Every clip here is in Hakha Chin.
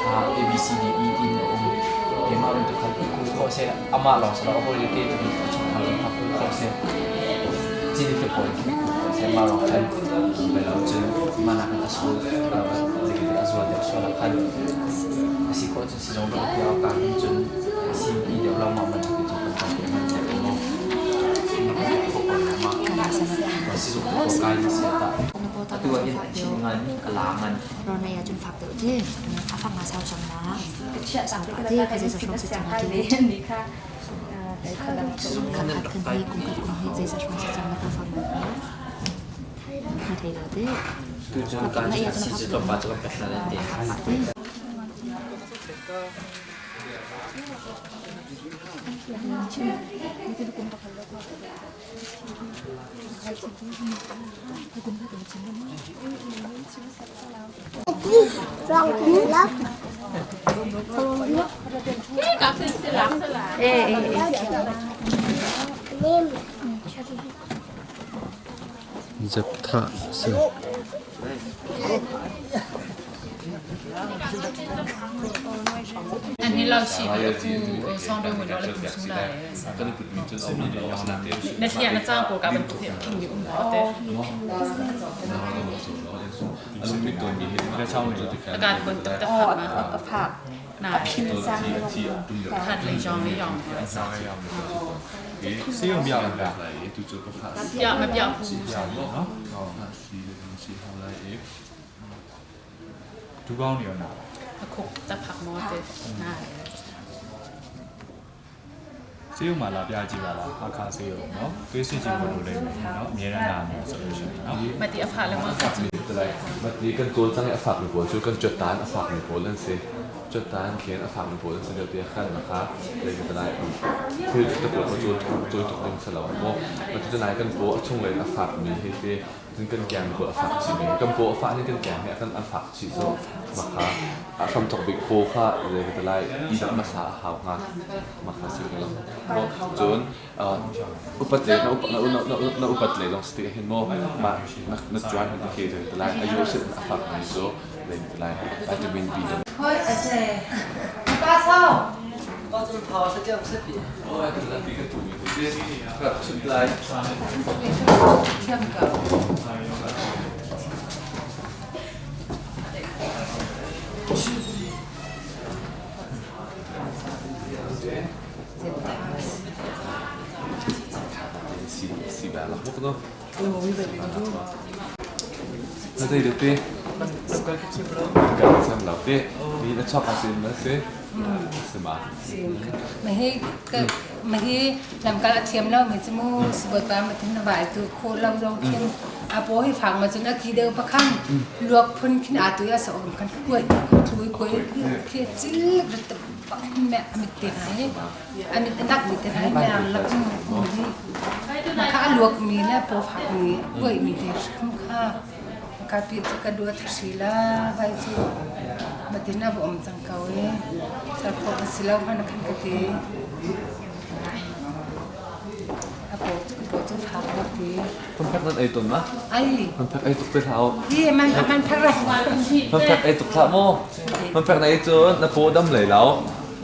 A B C D E tiin a um. Keimah bantuk khan i kuh khawh seh, amah lawng si lo a hawile te tu a chungkhar zong kha kuh khawh seh. Cini te pawl khi kuh khawh seh. Mah ruang khan bel lo cun mah nakin a sual zeitin a zual deuh sual ah khan a si khawh cun sizung dawh tiah ka hin cun a si pi deuh lo mah bantuk cu kan kan te hman deuh maw. Na kan khawh ko ma. Sizung ko kai na sia ta. Atu ah hin a thin ngan a la ngan. Ronei ah cun fak deuh te a fak nga sau cang ma sau pah te ka zeizat hrawng si cang ti kha khat kan hi kum khat kum hi zeizat hrawng si cang na ka fak na na thei lo te Tu cun kan si cu tlawmpal cu kan pek hna lai te. Zepthah a si. ဒူကောင်းနေရောနာ အခုတက်ဖက်မောတဲ့နား စေးုံမှာလာပြကြည့်ပါလားအခါစေးုံနော်သွေးစစ်ကြည့်ဖို့လိုလိမ့်မယ်နော်အများရန်နာမယ်ဆိုလို့ရှိရင်နော် မတိအဖလည်းမဖတ် Matli kan kawl cang i a fakmi pawl cu kan cuat a fakmi pawl an si. Cuat khin a fakmi pawl an si lio te khan kha zei lai thil te pawl kha cawi tuk ding si lo maw. Matu nai kan paw a chunglei in a fakmi hi ti cun kan keng pawl a fak chih mi kan paw a fah ni kan keng hi a kan an fak chih so mah kha a hramthok bik paw kha zei lai i dap hmasa a hau hnga mah kha si lo. Cun upat le na upat le lawng si tik ahhin maw mah na cuan hin khi zei lai a yu sin a fak mi cu zei lai vitamin B Hoi ase pa sao thiam ko. Si ba lak buk no na zei de te kan sam lo te mi na chok asin na si si ma Mahi mahi lamkal a thiam lo mi cu mu sibawipa ma thin na vai tu kho lo zong khin a paw hi fang ma cun a ki deuh pakhang luak phun khin a tu ya sa om khan kuai thui kuai khi chil rit mẹ amit te hai amit nak mi te hai mẹ lak mi kha luak mi le paw fak mi kuai mi te hrim kha ka pi chu ka duat si la vai chu matin a om cang ko e sa kho si lo hman khan ka ti a paw paw chu fak lo ti Pamphak nan ei tawn ma? Ai. Pamphak ei tuk te hlah u. Hi man man phak ra. Pamphak ei tuk hlah mu. Pamphak na ei cun na paw dam lei lo.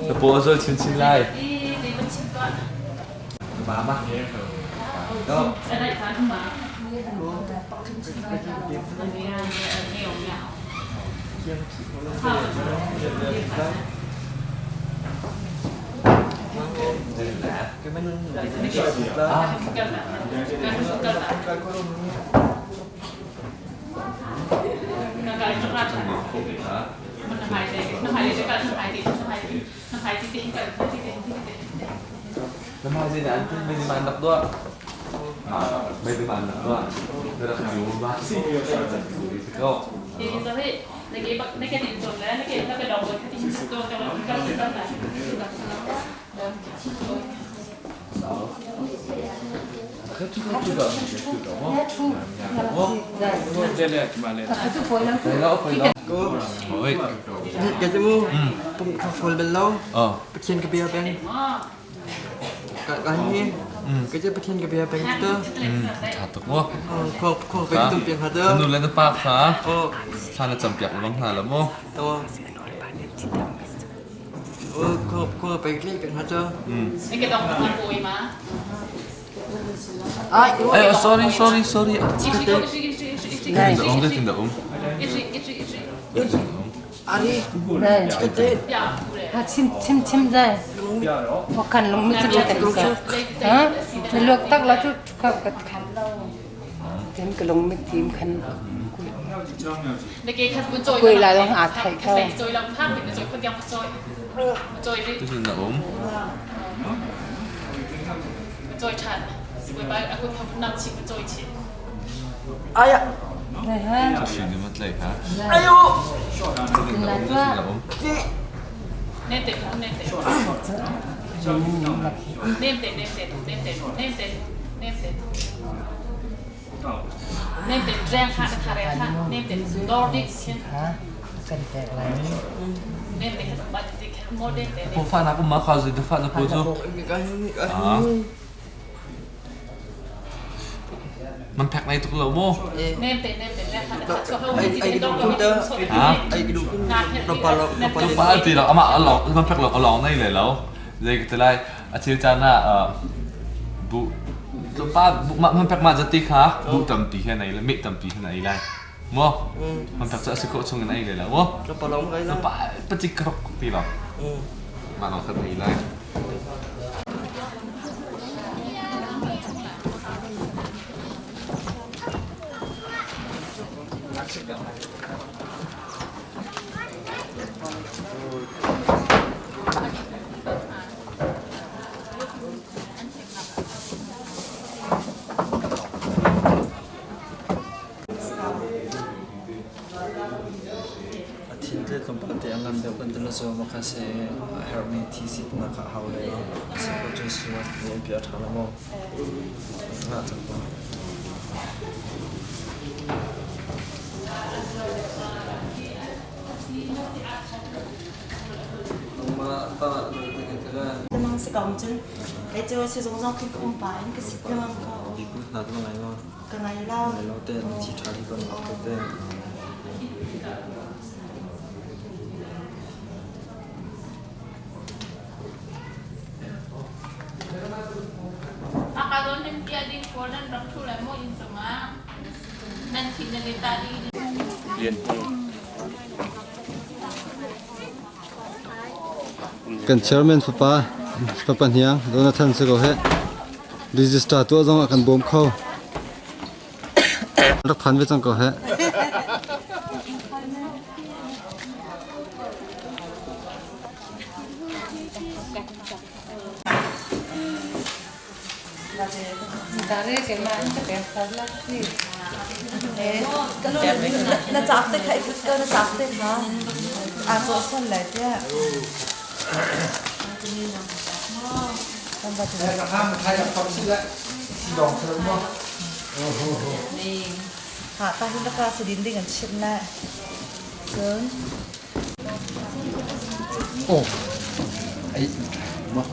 Na paw a zual chinchin lai. Mama. Go. Ka cu mu pum ka fual bal lo. Pathian ka bia peng. Ka ka hi ka cu Pathian ka bia peng tu. Tha tuk mu. Khua khua ka tu piang ha tu. Nu le na pa kha thla na cam piak lengmang hna la mu. Khua pe kli piang ha tu. Eh, sorry, sorry, sorry. Tin da um, Ari. Ha chim chim chim zai. Kan lung mi chu ta ka. Ha? Luak tak la chu ka ka khan. Tin ka lung mi tim khan. Kui la dong a thai kha. Tin da um. Aya. Ayo. Fa na um ma kha zui fa na pu cu. Man phek nei tuk lo mu. Pa ti lo ama a long man phek lo a long nei le lo. Zei ka ti lai a thil caan ah bu pa man phek ma zati kha bu tampi he nei le meh tampi he nei lai. Mo man phek cu a si khawh chung in ei le lo mu. Pa pacik krok ti lo. Ma long khat ei lai. A thin te tlawmpal te a ngan deuh kan ti la cu maka se a herhmi thi sitnak kha a hau le si ko cun siwan hi bia a ṭha lo maw? Ngah cang ko. Nangmah tah na ti ti le. Lamang si ko cun kei cu sizung zong khi ka um pah in ka sit lamang ko. Na tu ngai ma? Ka ngai lo. Ngai lo te thi ṭha di kon te. Kan chairman fapa fapa hniang Jonathan si ko heh. Register tuah zong ah kan bawm kho. Rak phan ve cang ko heh. Na caak te kha i put ko na caak te kha aa cawh sual lai tiah. Ha ta hin ka si din ding an chim na. Cun Oh. Ai. Ma.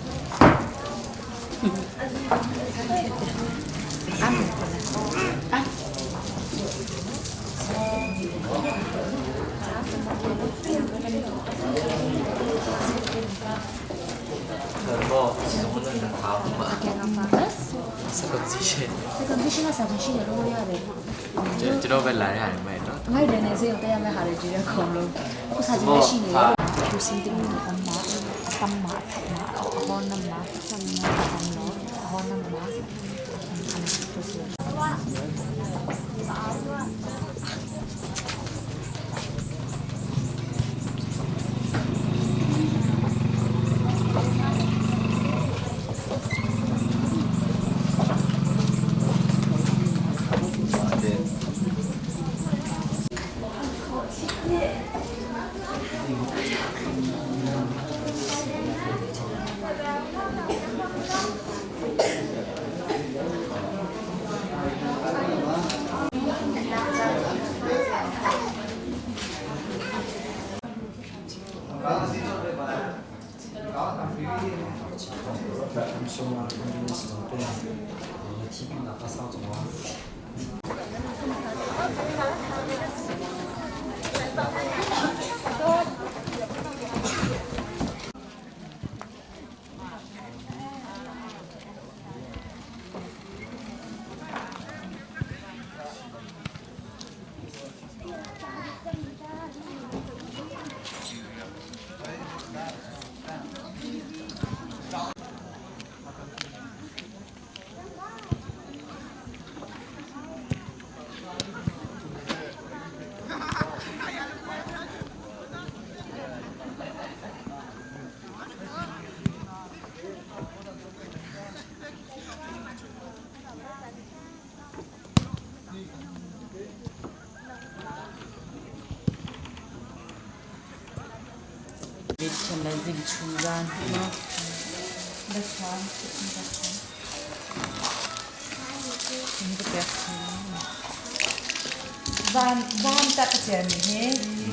Zan zan ta ka cia mi hi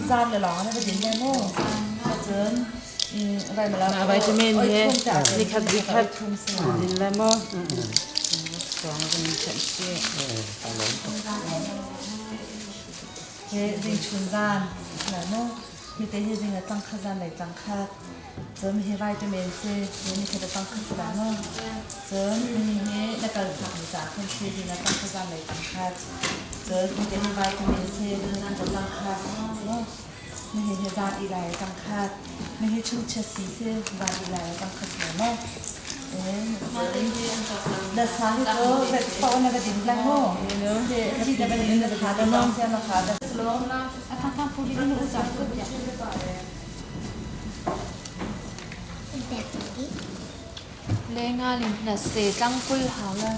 zan le lawng na va din lai mu. Cun Ma vitamin he nikhat zikhat din lai maw? Song kan chanh si. He zing chun zan la mu. Mi te hi zing a tang kha zan lei tang kha. Cun hi vitamin C ni khat a tang khat si la mu. Cun mi hi na kal phak mi ca khan si zing a tang kha zan lei tang khat. Cun mi te hi vitamin C zan tang khat mu. Nihin hi zan i lai tang khat. Nihi chungchia si si zan i lai tang khat si maw? Na sa hi cu zet paoh na va din lai mu. Si na va din na kha da no sia na kha da slo. Le nga lim na se tlang kul hau la.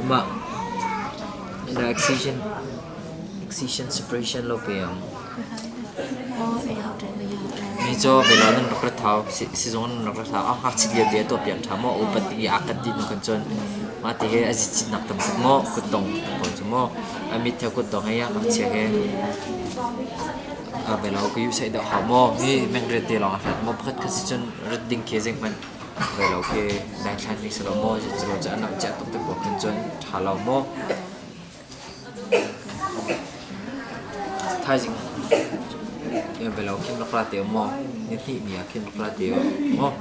Mah excision excision separation lo pe ang. Mi cu velo nan rak ra thau sizung nan rak ra thau a ngakchit lio te a tuah piak ṭha maw upat i a kan ti nu kan cun mah ti he a zitcitnak tam tuk maw kuttong pawl cu maw a mit he kuttong he a ngakchia he Velo ka yu sai deuh hau maw? Hi mengret te lawng a hlat maw? Pakhat khat si cun rat ding khi zeihmanh velo khi daithlan ding si lo maw? Culo cu a namh ciah tuk te pawl khin cun ṭha lo maw? Thaizing velo khin rak ra te maw? Nihnih ni ah khin rak ra te maw?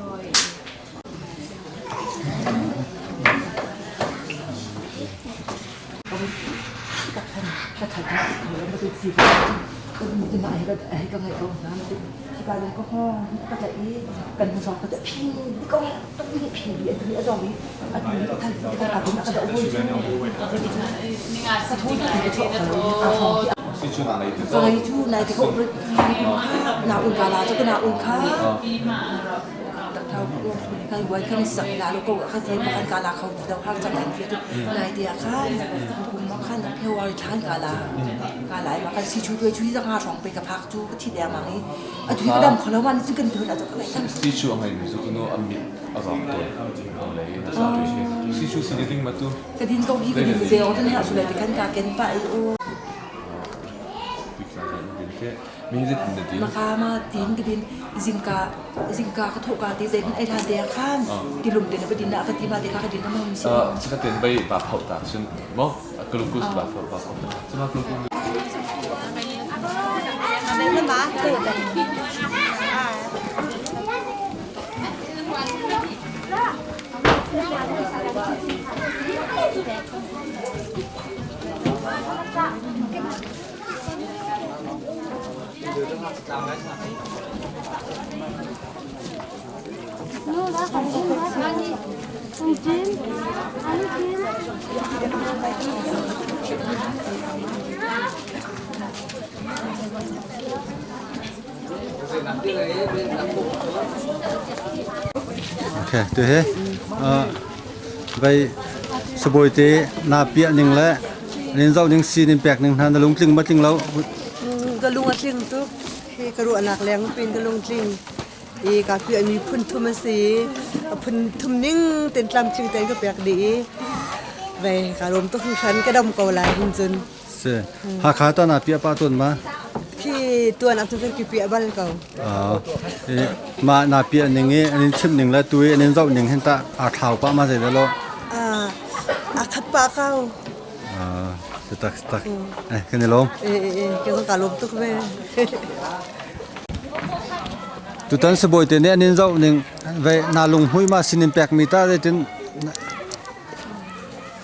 Sichu a ngeimi cu kanu a mit a rawk tawn. Lei na sa tu si. Sichu si ding ma tu. Ka din ko hi ka din te o tan ha su lai te kan ka ken pa i o. Mi hi zeitin na din? Maka ma tin ka din zingka zingka ka thawh ka te zei hmanh ei hlan te ah khan tilum te na va din ah ka ti ma te kha ka din na mang si. Saka ten bai ba phau ta cun mo glucose ba phau ba phau ta. Cuma glucose. Okay, tu he vai sabawi te na piah ning le nin zoh ning si nin pek ning hna na lungtling ma tling lo Ka lung a tling tuk. Hi ka ruahnak leng pin ka lungtling. I ka piah mi phun thum a si. A phun thum ning ten tlamtling tein ka pek dih i. Ve ka lawm tuk hringhran ka dam ko lai hin cun. Si. Hakha ta na pia pa ton ma? Khi tuan ah cun ki pia bal ko. Ma na pia ning i an in chim ning le tu i an in zoh ning hin ta aa thlau pa ma zei lo? A khat pa kau. Si tak tak. Eh kan i lawm. Eh eh eh ka lawm tuk ve. Tutan sibawi te nih an in zoh ning ve na lunghui ma sinin pek mi ta zeitin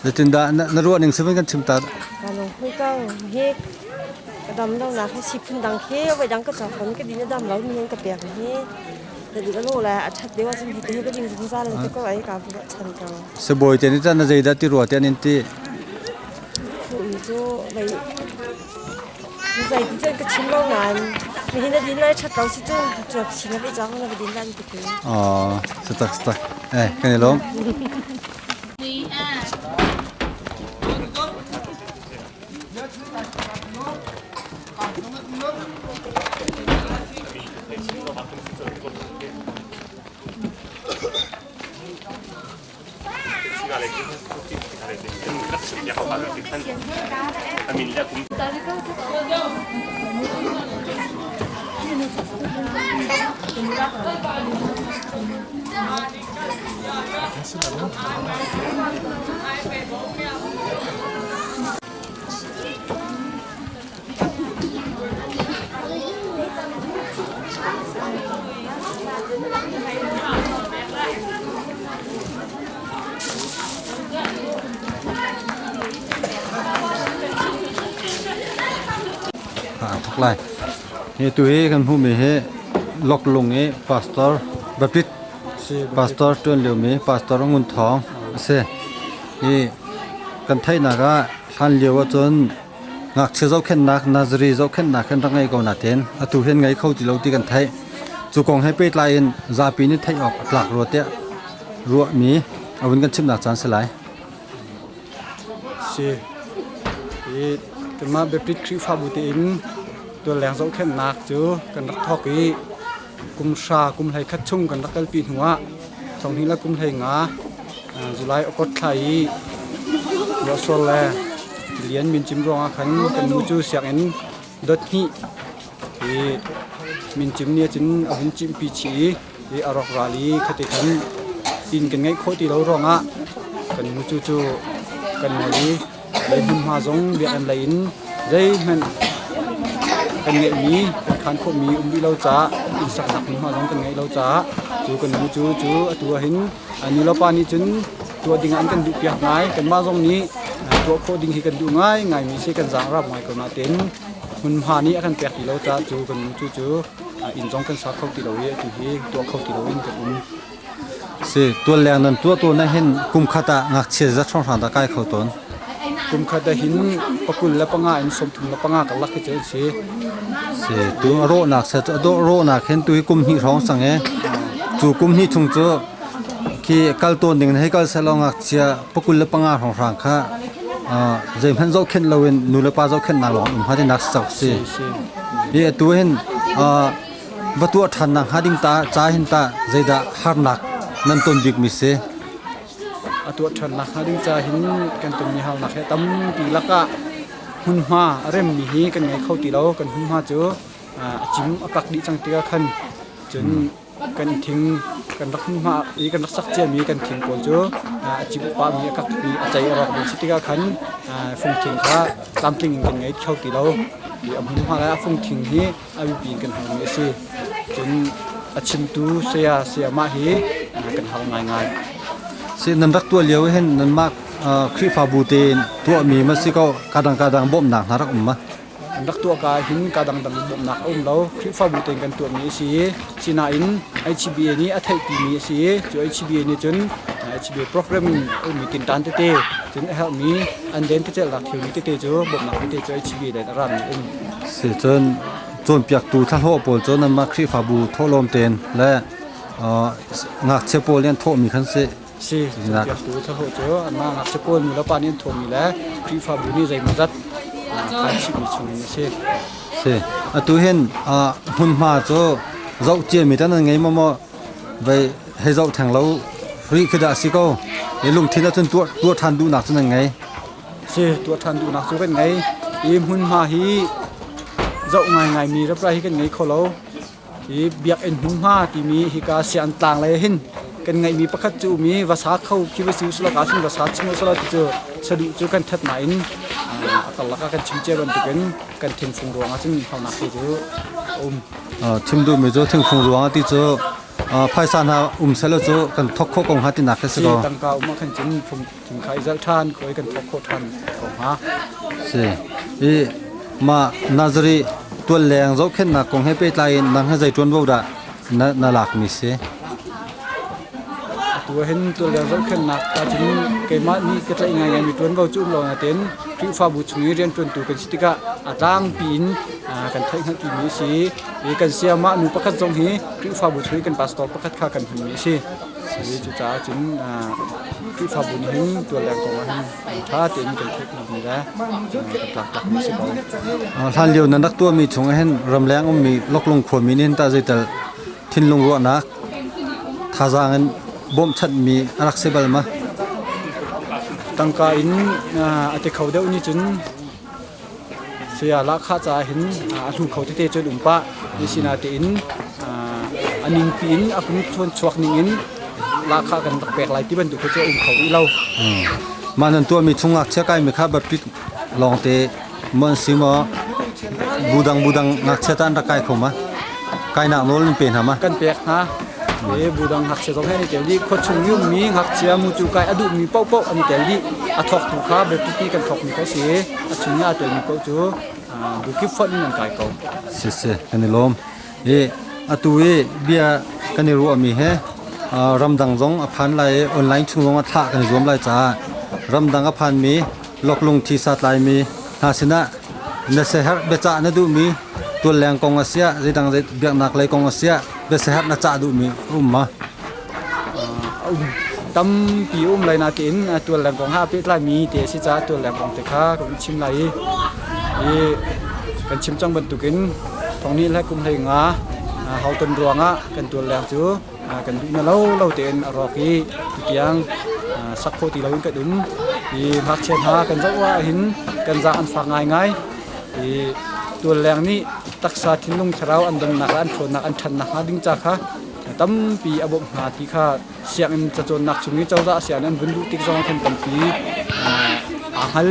zeitin dah na ruah ning sivin kan chim ta. Ka lunghui ko hi ka dam lo nak hi si phun dang khi voi dang ka chawk ka din dam lo mi ka pek hi da di lo la a that deu cun hi te ka ding zungzal te ko ai ka bu chan ko. Sibawi te nih ta na zeidah ti rua te an in ti. Khu cu vei Zei ti cun ka chim lo nain nihin na din lai ṭhat lo si cu cuap chin na veh cang na va din lan ti ku. Aw, satak satak. Eh, kan i lawm. Thok lai. Hi tu hi kan hmuhmi hi Loklung i pastor Baptist pastor ṭuan liomi pastor Ngun Thawng a si. Hi kan theihnak ah hlan lio ahcun Ngakchia zohkhenhnak Nazari zohkhenhnak kan rak ngei ko nain atu hin ngei kho ti lo ti kan theih. Cu kong he pehtlai in zapi nih theih awk a tlak rua tiah ruahmi a vun kan chimnak caan si lai. Si. Hi kanmah Baptist Khrihfabu tein tualleng zohkhenhnak cu kan rak thawk i kum hra kum hlei khat chung kan rak kalpi hnuah thonghnih le kum hlei nga July August thla i ruahsur le tilian mincim ruangah khan kan nu cu sianginn dot hnih i mincim nih cun a hun cimpi chih i a rawk ral i khati khan inn kan ngeih khawh ti lo ruangah kan nu cu cu kan ngol i lei hmunhma zong biakinn lei in zeihmanh kan ngeihmi kan khaan khawhmi um rih lo caah inn saknak hmunhma zong kan ngeih lo caah cu kan nu cu cu atu ah hin nu le pa nih cun tuah ding ah an kan duh piak ngai. Kanmah zong nih tuah khawh ding hi kan duh ngai ngaimi si, kan zaang rap ngai ko nain hmunhma nih a kan pek ti lo caah cu kan nu cu cu inn zong kan sa kho ti lo i atu hi tuah kho ti loin kan um. Si, tualleng nan tuah tawn ah hin kum khat ah ngakchia zat hrawnghrang dah kai kho tawn? Kum khat ah hin 25 in 35 karlak hi cu an si. Si, tu a rawhnak se a dawh rawhnak hin tu hi kum hnih hrawng sang e. Cu kum hnih chung cu khi kal tawn ding hei kal selaw ngakchia 25 hrawnghrang kha zeihmanh zohkhenh loin nu le pa zohkhenhnak lawng um hnga nak sak si. Hi atu hin va tuah ṭhan nak hnga ding ta ca hin ta zeidah harnak nan ton bikmi si? A tuah ṭhan nak hnga ding ca hin kan tonmi harnak he tampi lakah hmunhma a remmi hi kan ngei kho ti lo. Kan hmunhma cu a cim a kak dih cang tikah khan cun kan thing kan rak hmunhma i kan rak sak ciami kan thing pawl cu a cim pahmi a kakmi a cei a rawkmi si tikah khan fungthing kha tlamtling in kan ngei kho ti lo. I a hmunhma le a fungthing hi a biapi in kan harmi a si. Cun a chimtu saya sayamah hi kan har ngaingai. Si nan rak tuah lio hin nanmah Khrihfabu tein tuahmi ma si ko kadang kadang bawmhnak hna rak um ma? Kan rak tuah ka hin ka dangdang bawmhnak a um lo. Khrihfabu tein kan tuahmi a si i sinain HBA nih a theihpimi a si i cu HBA nih cun HBA program in a ummi tinṭan tete cun a herhmi an den tecelnak thilri tete cu bawmhnak tete cu HBA lei in a rami a um. Si cun cawnpiaktu thlahlawh pawl cu nanmah Khrihfabu thawhlawm tein le ngakchia pawl nih an thawhmi khan si. Si, cawnpiaktu thlahlawh cu anmah ngakchia pawl nu le pa nih an thawhmi le Khrihfabu nih zeimawzat khaan chihmi chungin a si. Si, atu hin hmunhma cu zoh ciami tan an ngei maw maw vai hei zoh theng lo rih khi dah si ko. I lungthin ahcun tuah tuah ṭhan duhnak cu nan ngei. Si tuah ṭhan duhnak cu kan ngei. Hi hmunhma hi zoh ngaingai mi reprai hi kan ngei kho lo. Hi biakinn hmunhma timi hika sian tlang lei hin kan ngeihmi pakhat cu um i vasa kho khi va si usulaw ka cun vasa chung usulaw ti cu saduh cu kan that nain a karlak ah kan chim cia bantukin kan thinfung ruangah cun harnak te cu a um. Chim duhmi cu thingfung ruangah ti cu phaisa hna um selaw cu kan thok khawh ko hnga tinak khi si ko. Tangka um ah khan cun thing kha i zalh ṭhan ko i kan thok khawh ṭhan ko hnga. Si. I mah Nazari tualleng zohkhenhnak kong he pehtlai in nang he zei ṭuanvo dah na, na lakmi si? Atu ah hin tualleng zohkhenhnak ahcun keimah nih ka tlaih ngaingaimi ṭuanvo cu um lo nain Khrihfabu chung i rianṭuantu kan si tikah a tlangpi in kan theihhngalhpimi a si i kan sayamah nu pakhat zong hi Khrihfabu chung i kan pastor pakhat kha kan hmanmi a si. Cucaah cun Khrihfabu nih hin tualleng kong ah hin ṭha tein kan theihmi le kan tlaktlakmi a si ko. Hlanlio nan rak tuahmi chung ah hin ramleng ummi Loklung khuami nih hin tah zeital thinlung ruahnak thazaang in bawmhchanhmi a rak si bal ma? Tangka in a ti kho deuh nih cun saya lahkhah caah hin a hlu kho tete cun um pah. Asinain a ningpi in a kum chuak ning in lahkhah kan rak pek lai ti bantuk khi cu a um kho rih lo. Mah nan tuahmi chung ngakchia kaimi kha Baptist lawngte maw an si maw? Budang budang ngakchia ta an rak kai kho ma? Kainak nawl nan pe hna ma? Kan pek hna. E budang ngakchia zong he an i tel dih. Khuachung i ummi ngakchia mucu kai a duhmi paohpaoh an i tel dih. A thawktu kha Baptist nih kan thawkmi kha a si i a chung i aa telmi paoh cu bukip fonh in an kai ko. Si si kan i lawm. I atu i bia kan i ruahmi he ramdang zong a phan lai i online chung zong ah thlah kan i zuam lai caah ramdang a phanmi loklung thisa tlaimi hna sinah na siaherh biacah na duhmi tualleng kong a siah zeidang biaknak lei kong a siah biasiaherh na cah duhmi a um ma? A um tampi um lai natein tualleng kong ha pehtlaimi te a si caah tualleng kong te kha ka vun chim lai i kan chim cang bantukin thong nih le kum hlei nga hauton ruangah kan tualleng cu kan duh na lo lo tein a rawk i tutiang sak khawh ti loin kan um i ngakchia hna kan zoh ah hin kan zaang an fak ngaingai i tualleng nih taksa thinlung thlarau an donnak le an ṭhawnnak an ṭhannak hnga ding ca kha tampi a bawmh hna ti kha sianginn cacawnnak chung i cozah sianginn an vun luh tik zong ah khan tampi aa hngal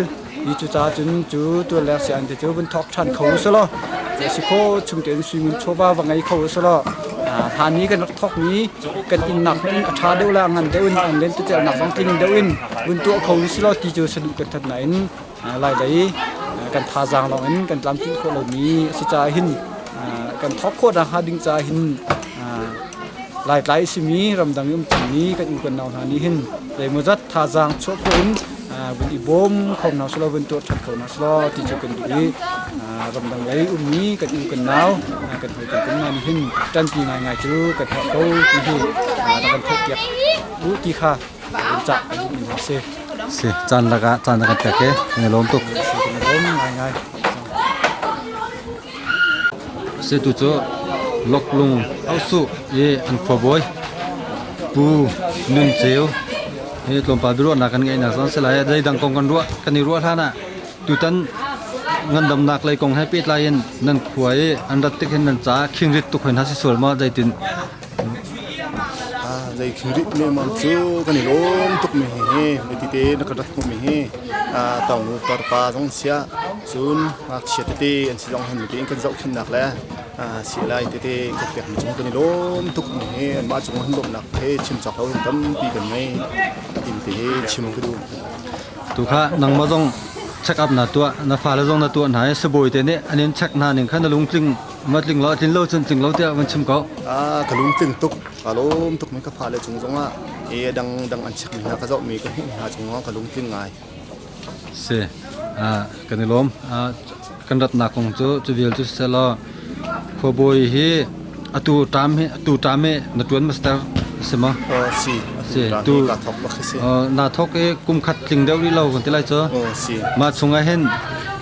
i cucaah cun cu tualleng sianginn te cu vun thawk ṭhan kho usulaw si kho chung tein suingun chawva va ngei kho usulaw hlan i kan rak thawkmi kan innak hmanh a ṭha deuh le a ngan deuh in an lentecelhnak zong tling deuh in vun tuah kho usulaw ti cu saduh kan that nain lailei kan thazaang lawng in kan tlamtlinh khawh lomi a si caah hin kan thawk khawh nakhnga ding caah hin Laitlai a simi ramdang i um cangmi kan u kan nau hna nih hin zeimawzat thazaang chuah khawh in vun i bawm kho hna selaw vun tuah ṭhan kho hna selaw ti cu kan duh i ramdang lei ummi kan u kan nau kan hawi kan kum hna nih hin ṭanpi ngaingai cu kan herh ko ti hi rak kan theihpiak u ti kha kan cah kan duhmi hna a si. Si, caan lakah caan na kan pek i kan i lawm tuk. Kan i lawm ngaingai. Setu cu Loklung Ausuh i an khuabawi Pu Nun Ceu hi tlawmpal biaruahnak kan ngeihnak zong si lai. Zeidang kong kan ruah kan i ruah hlan ah tutan ngandamnak lei kong he pehtlai in nan khua i an rat tik hin nan caah khingrit tuk hoi hna si sual maw zeitin Zei khingrit lehmang cu kan i lawm tuk mi hi tete na kan rat hnawh mi hi tawngnu tarpa zong sia cun ngakchia tete an si zong hin tein kan zohkhenhnak le si lai tete kan pek mi cung kan i lawm tuk mi hi anmah cung hin lawmhnak he chim cawk lo tampi kan ngei tin te hi chim ka duh. Tu kha nangmah zong check up na tuah na fale zong na tuah hna i sibawi te nih an in check hna ning kha na lungtling ma tling lo tlin lo cun tling lo tiah van chim ko. Ka lungtling tuk ka lawm tuk mi ka fale cung zongah i dang dang an check mi hna ka zoh mi ka hmuh hna cungah ka lungtling ngai. Si kan i lawm kan ratnak kong cu cu vial cu selaw khuabawi hi atu tam hi atu tam hi na tuan master si ma? Si si tu ka thok bak si. Na thok i kum khat tling deuh rih lo kan ti lai cu. Si. Mah chungah hin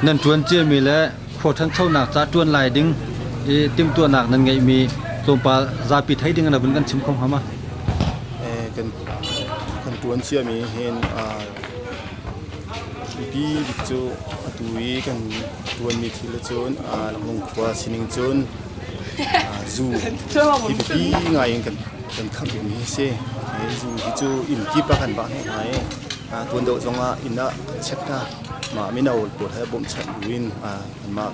nan tuan cia mi le khua ṭhanchonak ca ṭuan lai ding i timhtuahnak nan ngeihmi tlawmpal zapi thei ding na vun kan chim kho hnga ma? Kan tuan ciami hin biapi bik cu atu i kan tuanmi thil cun Langlung khua sining cun zu hi biapi ngai in kan khamh bikmi hi si. Zu hi cu inn kip ah kan vah hnawh hna i tuan deuh zongah inn ah kan check hna. Mah mino pawl he bawmhchanh buin anmah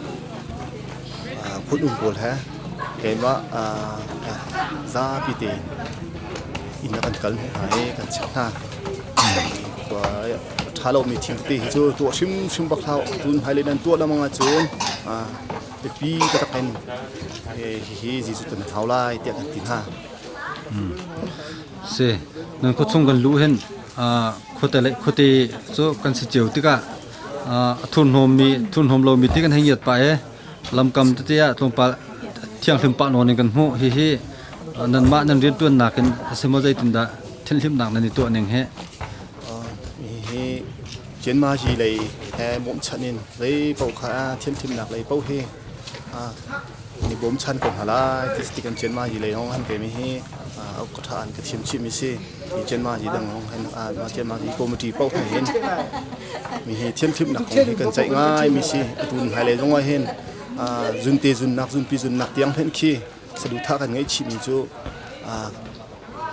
phun um pawl he keimah zapi tein inn ah kan kal hnawh hna i kan check hna. A ṭha lomi thil tete hi cu tuah hrimhrim bak hlah. Tun hmailei nan tuah lengmang ahcun biapi taktak in hihi Jesuh tu na hau lai tiah kan ti hna. Si, nan khuachung kan luh hin khuate le khuate cu kan si cio tikah a thurhnawmmi thurhnawm lomi ti kan hei ngiat pah i lamkam tete ah tlawmpal thianghlim pah nawn in kan hmuh. Hihi nanmah nan rianṭuannak in a si maw zeitindah thinhlimnak nan i tuah ning hi? Hihi Cianmazi lei he bawmhchanh in zei paoh kha thianhlimnak lei paoh hi ni bawmchan ko hna lai ti ti kan Cianmazi lei hong han pemi hi ka tha an ka thiam chih mi si. Hi Cianmazi dang hong han Cianmazi committee paoh he hin mi hi thianhlimnak kong hi kan ceih ngai mi si. Atu hmailei zong ah hin zunte zunnak zunpi zunnak tiang hmenh khi saduhthah kan ngeih chihmi cu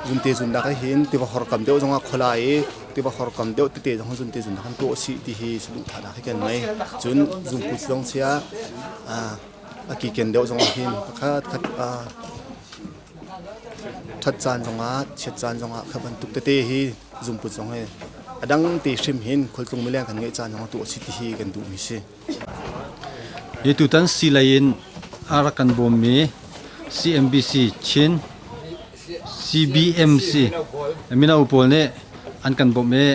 zunte zunnak ah hin tiva hor kam deuh zongah khuala i tiva hor kam deuh tete zong zunte zunnak kan tuah si ti hi saduhthahnak hi kan ngei. Cun zungput zong sia a kiken deuh zongah hin pakhat khat ṭhat caan zongah chiat caan zongah kha bantuk tete hi zungput zong hi a dang te hrim hin khualtlung mileng kan ngeih caan zongah tuah si ti hi kan duhmi si. Hi tutan silei in a rak kan bawmmi CMBC Chin CBMC mino pawl nih an kan bawmh i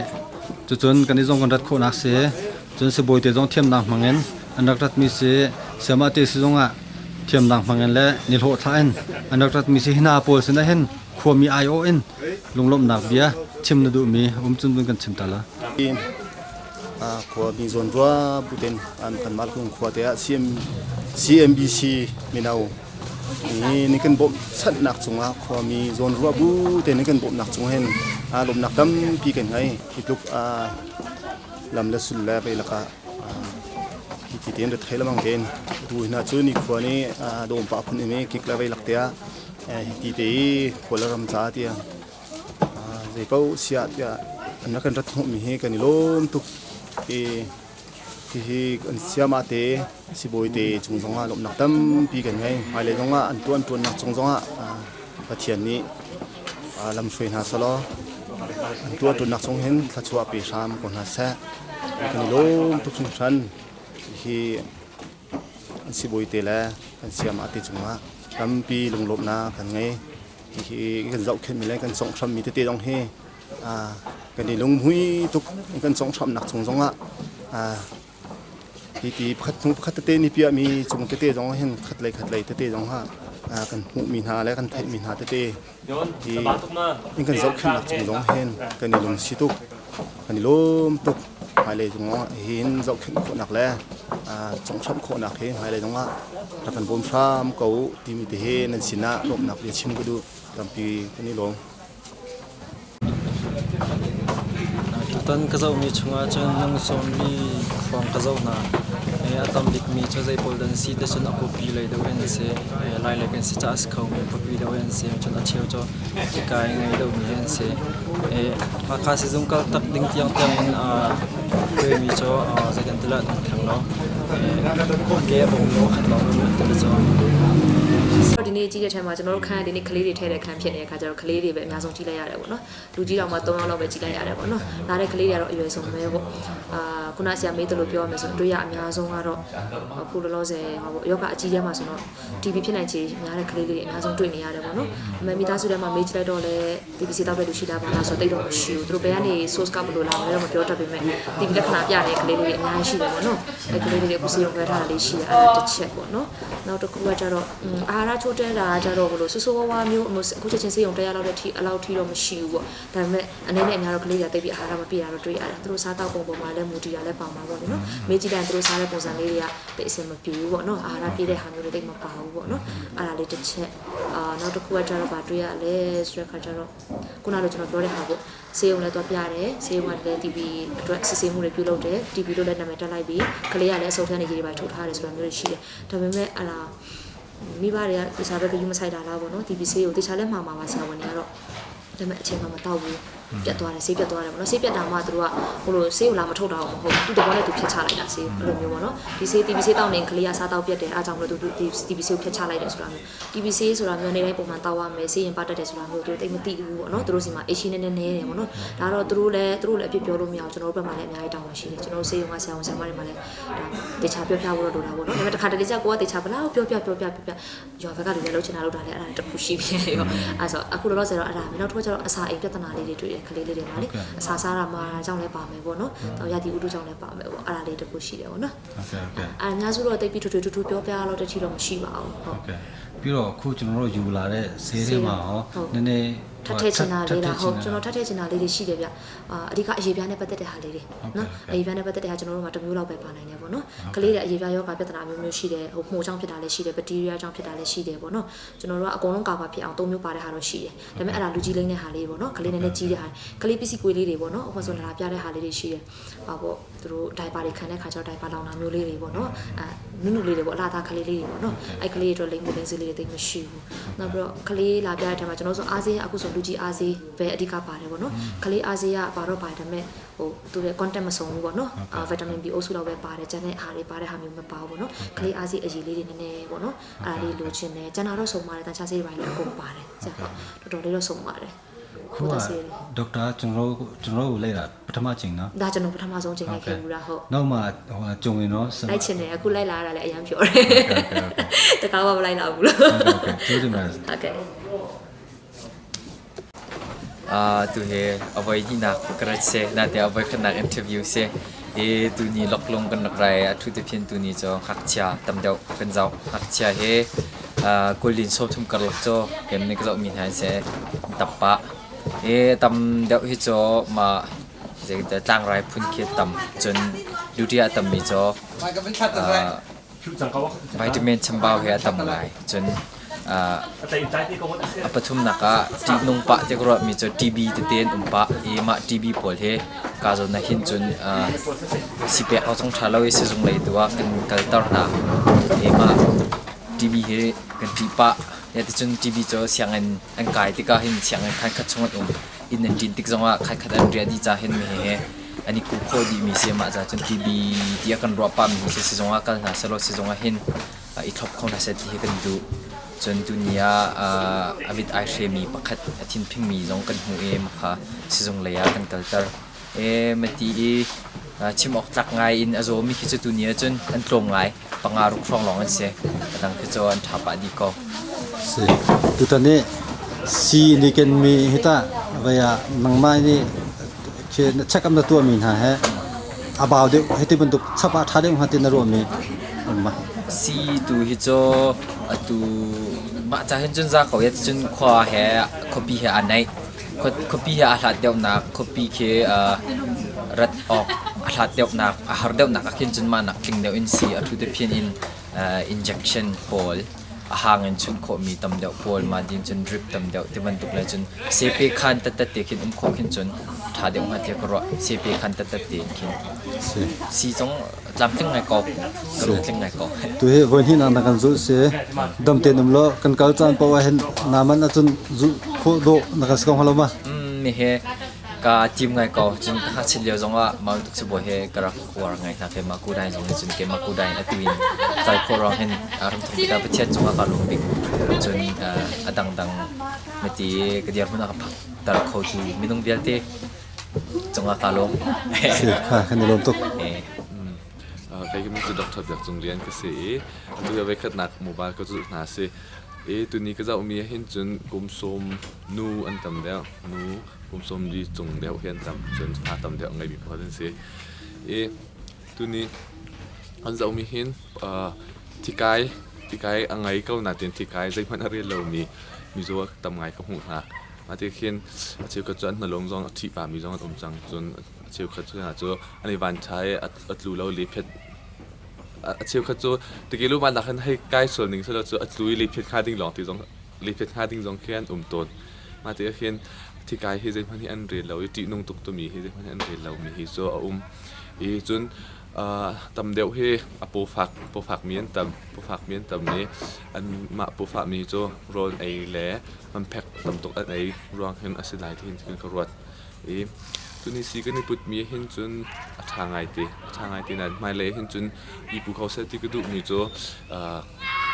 cucun kan i zong kan rat khawhnak si. Cun sibawi te zong thiamnak hmangin an rak ratmi si. Siamah te si zongah thiamnak hmangin le nihlawh thlah in an rak ratmi si. Hi hna pawl sinah hin khuami aiawh in lunglawmhnak bia chim na duhmi um cun vun kan chim ta la. Khuami zawnrua butin an kanmah lung khua te ah CMBC mino ni kan bawmhchanhnak cungah khuami zawnrua bu te ni kan bawmhnak cung hin lawmnak tampi kan ngei. Hi tluk lam le sul le vei lakah hi ti tein rethei lamang tein tu hna cu ni khua nih dawm pah phun in kik le vei lak te ah hi ti te i khua le ram ca tiang Zeipaoh siah tiah an rak kan rat hnawhmi hi kan i lawm tuk i hihi kan siamah te sibawi te cung zongah lawmhnak tampi kan ngei. Hmailei zongah an tuan ṭuannak cung zongah Pathian nih lamhruai hna selaw an tuah ṭuannak chung hin thluachuah pe hram ko hna seh. Kan i lawm tuk hringhran. Hihi an sibawi te le kan siamah te cungah tampi lunglawmhnak kan ngei. Hihi kan zohkhenhmi le kan conghhrammi tete zong hi kan i lunghmui tuk. Kan conghhramnak chung zongah hi ti pakhat hnu pakhat tete nih piahmi cung tete zong hin khatlei khatlei tete zong ah kan hmuhmi hna le kan theihmi hna tete hi in kan zohkhenhnak cung zong hin kan i lungsi tuk. Kan i lawm tuk. Hmailei zongah hin zohkhenh khawhnak le conghhramh khawhnak hi hmailei zongah rak kan bawm hram ko u timi te hi nan sinah lawmhnak bia chim ka duh. Tampi kan i lawm. Tutan ka zohmi chungah cun lungsawmmi khuang ka zoh hna. A tam bikmi cu zei pawl dah an si ti cun a khuapi lei deuh in an si. Lai lei kan si caah a si khomi khuapi deuh in an si. Cun a cheu cu thikai ngei deuhmi hi an si. Hakha sizung kal tak ding tiangtiang in tuaimi cu zei kan ti lai an theng lo. A ke a bawm lo a khat lo an ti cu. ဒီနေ့ကြည့်တဲ့ထဲမှာကျွန်တော်တို့ခန်းဒီနေ့ကလေးတွေထည့်တဲ့ခန်းဖြစ်နေတဲ့အခါကျတော့ကလေးတွေပဲအများဆုံးကြည့်လိုက်ရတယ်ပေါ့နော်လူကြီးတောင်မှ3ယောက်လောက်ပဲကြည့်လိုက်ရတယ်ပေါ့နော်လာတဲ့ကလေးတွေကတော့အရွယ်ဆုံးပဲပေါ့အာခုနဆရာမေးတယ်လို့ပြောရမယ်ဆိုရင်တွေ့ရအများဆုံးကတော့အခုလောလောဆယ်ဟောပေါ့ယောဂအကြီးထဲမှာဆိုတော့ TB ဖြစ်နိုင်ခြေများတဲ့ကလေးလေးတွေအများဆုံးတွေ့နေရတယ်ပေါ့နော်အမေမိသားစုထဲမှာမေးကြည့်လိုက်တော့လည်း TB ဆေးတောက်တဲ့လူရှိလားဘာလားဆိုတော့တိတ်တော့မရှိဘူးသူတို့ဘယ်ကနေ source ကဘလို့လာမလဲတော့မပြောတတ်ပေမဲ့ TB လက္ခဏာပြနေတဲ့ကလေးလေးတွေအများကြီးရှိတယ်ပေါ့နော်အဲကလေးလေးတွေအခုဆေးရုံခွဲထားတာလေးရှိတယ်အဲ့ဒါတစ်ချက်ပေါ့နော်နောက်တစ်ခုကကြတော့အာဟာရချိုးတဲတာကြတော့ဘလို့ဆူဆူဝါးဝါမျိုးအခုချက်ချင်းဆေးရုံတက်ရလောက်တဲ့ထိအလောက်ထိတော့မရှိဘူးပေါ့ဒါပေမဲ့အနေနဲ့အများတော့ကလေးတွေကတိတ်ပြီးအာဟာရမပြည့်တာတော့တွေ့ရတယ်သူတို့စားတောက်ပုံပေါ်မှာလည်းမူတည်တာလည်း လည်းပါမှာပေါ့လေနော်မေးကြည့်တိုင်းသူတို့စားတဲ့ပုံစံလေးတွေကတိတ်အဆင်မပြေဘူးပေါ့နော်အာဟာရပြည့်တဲ့ဟာမျိုးတွေတိတ်မပါဘူးပေါ့နော်အဲ့ဒါလေးတစ်ချက်အာနောက်တစ်ခုကကျတော့ဗာတွေ့ရလဲဆိုတဲ့ခါကျတော့ခုနလိုကျွန်တော်ပြောတဲ့ဟာပေါ့ဆေးရုံလည်းသွားပြတယ်ဆေးရုံကလည်း TB အတွက်စစ်ဆေးမှုတွေပြုလုပ်တယ် TB လို့လည်းနာမည်တက်လိုက်ပြီးကလေးကလည်းအဆုတ်ထဲနေရေတွေပါထုတ်ထားတယ်ဆိုတာမျိုးတွေရှိတယ်ဒါပေမဲ့အဲ့ဒါမိဘတွေကတခြားဘက်ကယူမဆိုင်တာလားပေါ့နော် TB ဆေးကိုတခြားလည်းမှာမှာပါဆရာဝန်တွေကတော့ဒါပေမဲ့အချိန်မှမတော့ဘူးပြတ်သွားတယ်ဆေးပြတ်သွားတယ်ပေါ့နော်ဆေးပြတ်တာမှသူတို့ကဟိုလိုဆေးကိုလာမထုတ်တာမဟုတ်ဘူးသူ့တဘောနဲ့သူဖြတ်ချလိုက်တာဆေးကိုအဲ့လိုမျိုးပေါ့နော်ဒီဆေး TB ဆေးတောက်နေကလေးကစားတော့ပြတ်တယ်အားကြောင့်မလို့သူ TB ဆေးကိုဖြတ်ချလိုက်တယ်ဆိုတာမျိုး TB ဆေးဆိုတာမျိုးနေတိုင်းပုံမှန်တောက်ရမယ်ဆေးရင်ပတ်တတ်တယ်ဆိုတာမျိုးသူတို့တိတ်မသိဘူးပေါ့နော်သူတို့စီမှာအရှိနေနေနေတယ်ပေါ့နော်ဒါတော့သူတို့လည်းသူတို့လည်းအပြစ်ပြောလို့မရအောင်ကျွန်တော်တို့ဘက်မှာလည်းအများကြီးတောင်းဝန်ရှိတယ်ကျွန်တော်တို့ဆေးရုံကဆရာဝန်ဆရာမတွေမှာလည်းဒါတေချာပြောပြဖို့တော့လိုတာပေါ့နော်ဒါပေမဲ့တခါတလေကျကိုကတေချာဘလားပြောပြပြောပြပြောပြရွာဘက်ကလူတွေလှုပ်ချင်တာလှုပ်တာလည်းအဲ့ဒါတခုရှိပြီရောအဲ့ဆိုအခုလောလောဆယ်တော့အဲ့ဒါမျိုးနောက်တစ်ခါကျတော့အစာအိမ်ပြဿနာလေးတွေတွေ့တယ်ခလေးလေးတွေမှာလေအစာစားတာမှာကြောင့်လည်းပါမယ်ပေါ့နော်တော့ရာသီဥတုကြောင့်လည်းပါမယ်ပေါ့အဲ့ဒါလေးတခုရှိတယ်ပေါ့နော် ဟုတ်ကဲ့ဟုတ်ကဲ့ အဲ့အများစုတော့တိတ်ပြီးထူထူထူထူပြောပြတော့တချီတော့မရှိပါဘူးဟုတ် ဟုတ်ကဲ့ပြီးတော့အခုကျွန်တော်တို့ယူလာတဲ့ဈေးတွေမှာဟောနည်းနည်း ထပ်ထည့်ချင်တာလေးလားဟုတ်ကျွန်တော်ထပ်ထည့်ချင်တာလေးတွေရှိတယ်ဗျအာအဓိကအရေးပြားနဲ့ပတ်သက်တဲ့ဟာလေးတွေနော်အရေးပြားနဲ့ပတ်သက်တဲ့ဟာကျွန်တော်တို့မှာတစ်မျိုးလောက်ပဲပါနိုင်တယ်ပေါ့နော်ကလေးတွေအရေးပြားယောဂပြဿနာမျိုးမျိုးရှိတယ်ဟိုမှုချောင်းဖြစ်တာလည်းရှိတယ်ဘက်တီးရီးယားကြောင့်ဖြစ်တာလည်းရှိတယ်ပေါ့နော်ကျွန်တော်တို့ကအကုန်လုံးကာပါဖြစ်အောင်၃မျိုးပါတဲ့ဟာတော့ရှိတယ်ဒါပေမဲ့အဲ့ဒါလူကြီးလိမ့်တဲ့ဟာလေးပေါ့နော်ကလေးနည်းနည်းကြီးတဲ့ဟာကလေးပစ္စည်းကွေးလေးတွေပေါ့နော်ဥပမာဆိုလာပြတဲ့ဟာလေးတွေရှိတယ်ဟာပေါ့သူတို့ဒိုင်ပါတွေခံတဲ့ခါကျတော့ဒိုင်ပါလောင်တာမျိုးလေးတွေပေါ့နော်အဲနုနုလေးတွေပေါ့အလားသားကလေးလေးတွေပေါ့နော်အဲ့ကလေးတွေအတွက်လိမ့်မှုလိမ့်စေးလေးတွေတိတ်မရှိဘူးနောက်ပြီးတော့ကလေးလာပြတဲ့ထဲမှာကျွန်တော်ဆိုအားစေးအခုဆိုလူကြီးအားစေးပဲအဓိကပါတယ်ပေါ့နော်ကလေးအားစေးကပါတော့ပါတယ်ဒါပေမဲ့ဟိုသူရဲ့ content မစုံဘူးပေါ့နော်အာ vitamin B အုပ်စုလောက်ပဲပါတယ်ကျန်တဲ့အားတွေပါတဲ့ဟာမျိုးမပါဘူးပေါ့နော်ကလေးအားစေးအရေးလေးတွေနည်းနည်းပေါ့နော်အဲ့ဒါလေးလိုချင်တယ်ကျန်တာတော့စုံပါတယ်တခြားစေးတွေပါလည်းအကုန်ပါတယ်ဆရာဟုတ်တော်တော်လေးတော့စုံပါတယ် ခုကဒေါက်တာကျွန်တော်တို့ကျွန်တော်တို့လိုက်တာပထမချိန်နော် ဒါကျွန်တော်ပထမဆုံးချိန်လိုက်ခဲ့ဘူးလားဟုတ် နောက်မှဟိုကြုံရင်တော့ လိုက်ချင်တယ်အခုလိုက်လာရတာလည်းအရင်ပြောတယ်တကားမမလိုက်လာဘူးလို့ ဟုတ်ကဲ့ကျေးဇူးတင်ပါတယ် ဟုတ်ကဲ့ အာtu he avoi hi nak karat se na te avoi khanak interview se e tu ni loklong kan nak rai a thu te phian tu ni cho hak chia tam deuh kan zau hak chia he a kulin som thum kar lak cho kem ni ka zau min han se tappa e tam deuh hi cho ma je tlang rai phun khi tam chun duty a tam mi cho vitamin chambau he a tam ngai chun a pathumnak ah ṭihnung pah te ka ruahmi cu TB tete an um pah i mah TB pawl hi kaa zawn ah hin cun sipek awk zong ṭha lo i sizung lei tu ah kan kalter hna. I mah TB hi kan ṭih pah. Ticun TB cu sianginn an kai tikah hin sianginn khankhat chung an um. Inn an ṭin tik zongah khankhat an riah dih ca hin hihi an i kuh khawh dihmi si. Mah ca cun TB tiah kan ruah pahmi hi sizung ah kal hna sehlaw sizung ah hin i thlop kho hna seh ti hi kan duh. Cun tuni ah a mit ai hremi pakhat a thinphingmi zong kan hmuh i makha sizung lei ah kan kalter. E mati i chim awk tlak ngai in a zawmi khi cu tuni ah cun an tlawm ngai. Panga ruk hrawng lawng an si. A dang khi cu an ṭha pah dih ko. Si. Tutan ni si ni ken mi hi ta vaya nangmah nih khi check up na tuah mi hna he a bau deuh hiti bantuk chap ah ṭha deuh hnga ti na ruah mi um ma? Si tu hi cu atu mah ca hin cun za ko ya cun khua he khuapi he aa naih. Khuapi he aa hlat deuhnak khuapi khi rat awk a hlat deuhnak a har deuhnak ah khin cun mah nak tling deuh in si a ṭhu te phian in injection pawl a hang in chunh khawhmi tam deuh pawl mah din cun drip tam deuh ti bantuk le cun sepe khan tattat te khin um khawh khin cun ṭha deuh hnga tiah ka ruah sepe khan tattat te in khin si zong tlamtling ngai ko ka lungtling ngai ko. Tu hi voi hnih nak na kan zulh si dam tein um law kan kal caan paoh ah hin naman ahcun zulh khawh dawh na kan si ko hnga lo ma? Mi he ka tim ngai ko cun ka ngakchia lio zongah mah tuk sibawi he ka rak uar ngai hna keimah kudai zong nih cun keimah kudai in atu in kai khawh ruang hin ramthum tikah Pathian cungah ka lung bik cun a dangdang mati ka dirhmun ah ka phak ter khotu minung vialte cungah ka lawm. Si kha kan i lawm tuk. Kei ka min cu Dr. Biak Cung Lian ka si i atu hi voikhatnak mobile ka zulh hna si. I tuni ka zohmi ah hin cun kum sawm nu an tam deuh. Nu kum sawm li cung deuh hi an tam. Cun fa tam deuh a ngeimi pakhat an si. I tuni an zohmi hin thikai thikai a ngei ko nain thikai zeihmanh a rel lomi mizaw tam ngai ka hmuh hna. Mah ti khin a cheukhat cu an hnalawng zong a thih pahmi zong an um cang. Cun A cheukhat cu hna cu an i vanṭha i a tlu lo lephiat a cheukhat cu tikelu mah nak hin hei kai sual ning selaw cu a tlu i lephiat hnga ding lawng ti zong lephiat hnga ding zong khi an um tawn. Mah tikah hin thikai hi zeihmanh hi an rel lo i ṭihnung tuk timi hi zeihmanh hi an rel lomi hi cu a um. I cun tam deuh hi a pawfak mi an tam. Pawfak mi an tam i anmah pawfahmi cu rawl ei le hmanphek tam tuk an ei ruang hin a si lai ti hin ka ruat. I tuni si kan i putmi hin cun a ṭha ngaite. A ṭha ngaite nain hmailei hin cun i pu kho seh ti ka duhmi cu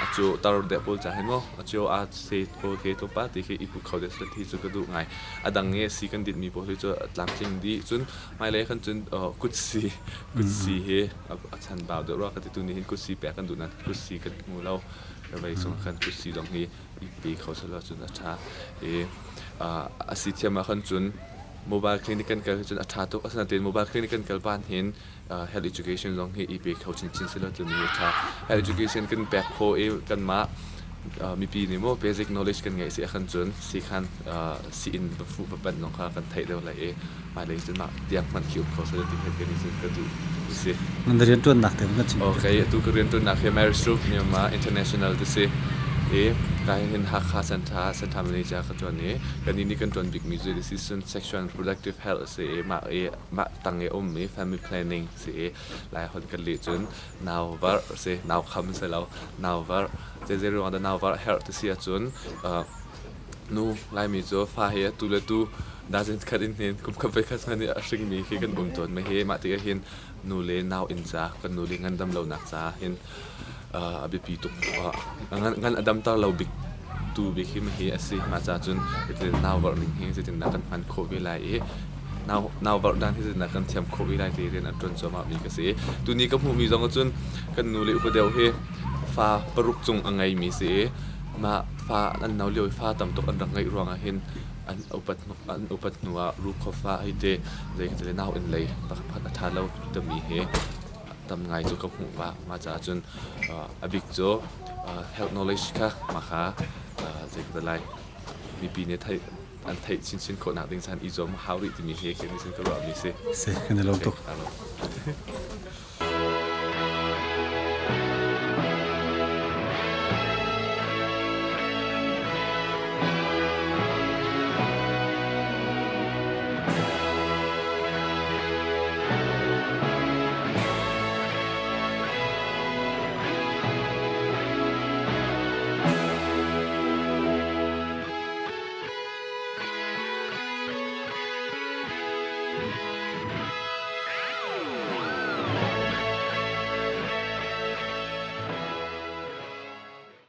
a cu tar deuh pawl ca hin maw a cio aa se pawl khi tlawmpal ti khi i pu kho deuh seh ti cu ka duh ngai. A dang i si kan dinhmi pawl hi cu a tlamtling dih. Cun hmailei khan cun kutsi kutsi hi a chanbau deuh rua ka ti. Tuni hin kutsi pek kan duh nain kutsi kan hmu lo. Vei chung khan kutsi zong hi i pe kho selaw cun a ṭha. I a si thiam ahkhan cun mobile clinic kan kal hi cun a ṭha tuk. Asinain mobile clinic kan kal ban hin health education zong hi i pe kho chinchin selaw timi hi a ṭha. Health education kan pek khawh i kanmah mipi nih maw basic knowledge kan ngeih si ahkhan cun siikhan sii-inn va fuh va panh zong kha kan theih deuh lai i hmailei cun mah tiang hmanh khi um kho selaw ti hi kan i ka duh si. Nan rianṭuannak te kan chim. Okay, atu ka rianṭuannak hi Mary Stroop Myanmar International ti si. I ka hin Hakha Center Center Manager ka ṭuan i kan nih kan ṭuan bikmi cu this is sexual and reproductive health si i mah i mah tang i ummi family planning si i lai hon kan leh cun nau varh si nau kham si lo nau varh zei ruang dah nau varh herh ti si ahcun nu Laimi cu fa hi atu le tu dazin khat in hin kum khat voi khat hmanh i a hringmi khi kan um tawn. Mah hi mah tikah hin nu le nau inn ca kan nu le ngandam lonak caah hin a biapi tuk. Ngan a damter lo bik tu bik hi mah hi a si. Mah caah cun hitin nau vorh ning hi zeitindah kan hman khawh ve lai i nau vorh dan hi zeitindah kan thiam khawh ve lai ti rian an ṭuan cuahmah mi ka si. Tuni ka hmuhmi zong ahcun kan nu le upa deuh hi fa paruk cung a ngeimi si i mah fa an no lio i fa tam tuk an rak ngeih ruangah hin an upat an upat hnu ah rukhua fa hei te zei ka ti nau inn lei pakhat a ṭha lo timi hi tam ngai cu ka hmuh pah. Mah caah cun a bik cu health knowledge kha mah kha zei ka ti lai mipi nih theih an theih chinchin khawhnak ding chan i zuam hau rih timi hi khi nih cun ka ruahmi si. Si, kan i lawm tuk.